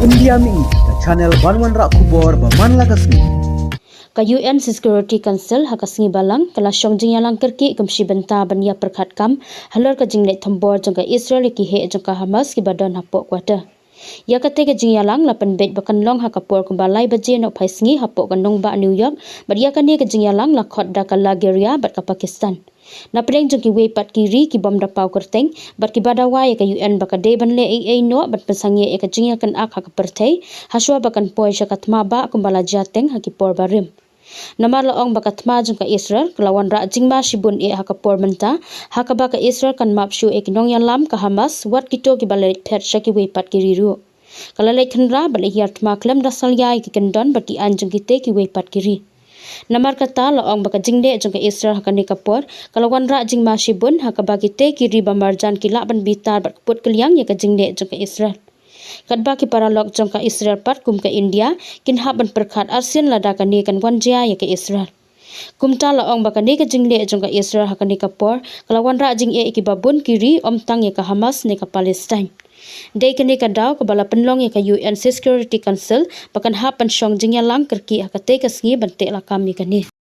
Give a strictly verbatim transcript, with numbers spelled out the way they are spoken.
India Mihi, ka channel ban wanrah khubor ba man la ka sngi. Ka U N Security Council ha ka sngi Balang ka la shong jingïalang kyrkieh kum shi bynta ban ïa pyrkhat kam halor ka jingleit thombor jong ka Israel ïa ki heh jong ka Hamas kiba don hapoh quarter. Ïa kata ka jingïalang la pynbeit ba kan long ha ka por kumba lai baje nohphai sngi hapoh ka nongbah New York, bad ïa kane ka jingïalang la khot da ka La Guerrilla bad ka Pakistan. Na pdeng jong kiwei pat ki ri ki bym da paw kyrteng bad kiba dawa ïa ka U N ba ka dei ban leh ei ei noh ban pynsangeh ïa ka jingïakynad ha ka pyrthei, hashwa ba kan poi sha ka thma bah kumba la jia teng ha ki por barim. Namar la ong ba ka thma jong ka Israel ka la wanrah jingma shibun eh ha ka por mynta, ha kaba ka Israel kan map shuh ïa ki nongïalam ka Hamas, wat kito kiba la leit phet sha kiwei pat ki ri ruh. Ka la leit khynra bad la hiar thma khlem da salia ïa ki kyndon bad ki aiñ jong kitei kiwei pat ki ri. Namar kata la ong ba ka jingleh jong ka Israel ha kane ka por ka la wanrah jingma shibun, ha kaba kitei ki ri ba marjan ki lah ban bitar bad kput kylliang ïa ka jingleh jong ka Israel. Katba ki paralok jong ka Israel pat kum ka India kin hap ban pyrkhat arsien lada kane kan wan jia ïa ka Israel. Kumta la ong ba kane ka jingleh jong ka Israel ha kane ka por ka la wanrah jingeh ïa kiba bun ki ri, ym tang ïa ka Hamas ne ka Palestine. Dei kane ka daw kaba la pynlong ïa ka U N Security Council ba kan hap ban shong jingïalang kyrkieh ha katei ka sngi ban teh lakam ïa kane.